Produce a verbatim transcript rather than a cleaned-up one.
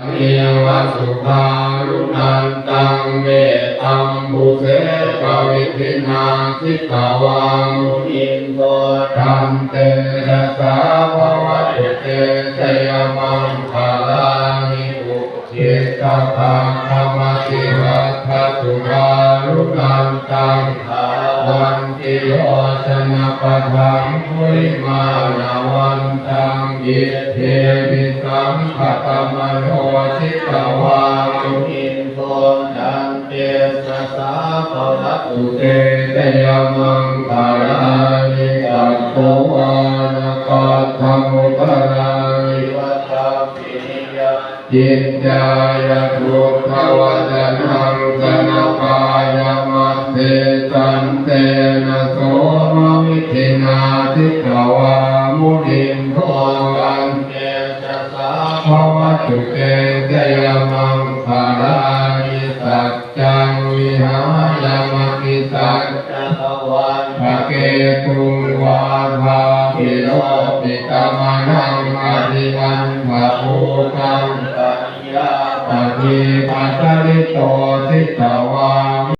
iva sudāruṇantaṃ, mettambusekavidhinā jitavā munindo, tantejasā bhavatu te jayamaṅgalāni. Ukkhittakhaggamatihatthasudāruṇantaṃ, dhāvantiyojanapathaṅgulimālavantaṃ, iddhībhisaṅkhatamano jitavā munindo, tantejasā bhavatu te jayamaṅgalāni. Katvāna kaṭṭhamudaraṃ iva gabbhinīyā, ciñcāya duṭṭhavacanaṃ janakāyamajjhe, santena somavidhinā jitavā munindo, tantejasā bhavatu te jayamaṅgalāni. Saccaṃ vihāya matisaccakavādaketuṃ, vādābhiropitamanaṃ atiandhabhūtaṃ, paññāpadīpajalito jitavā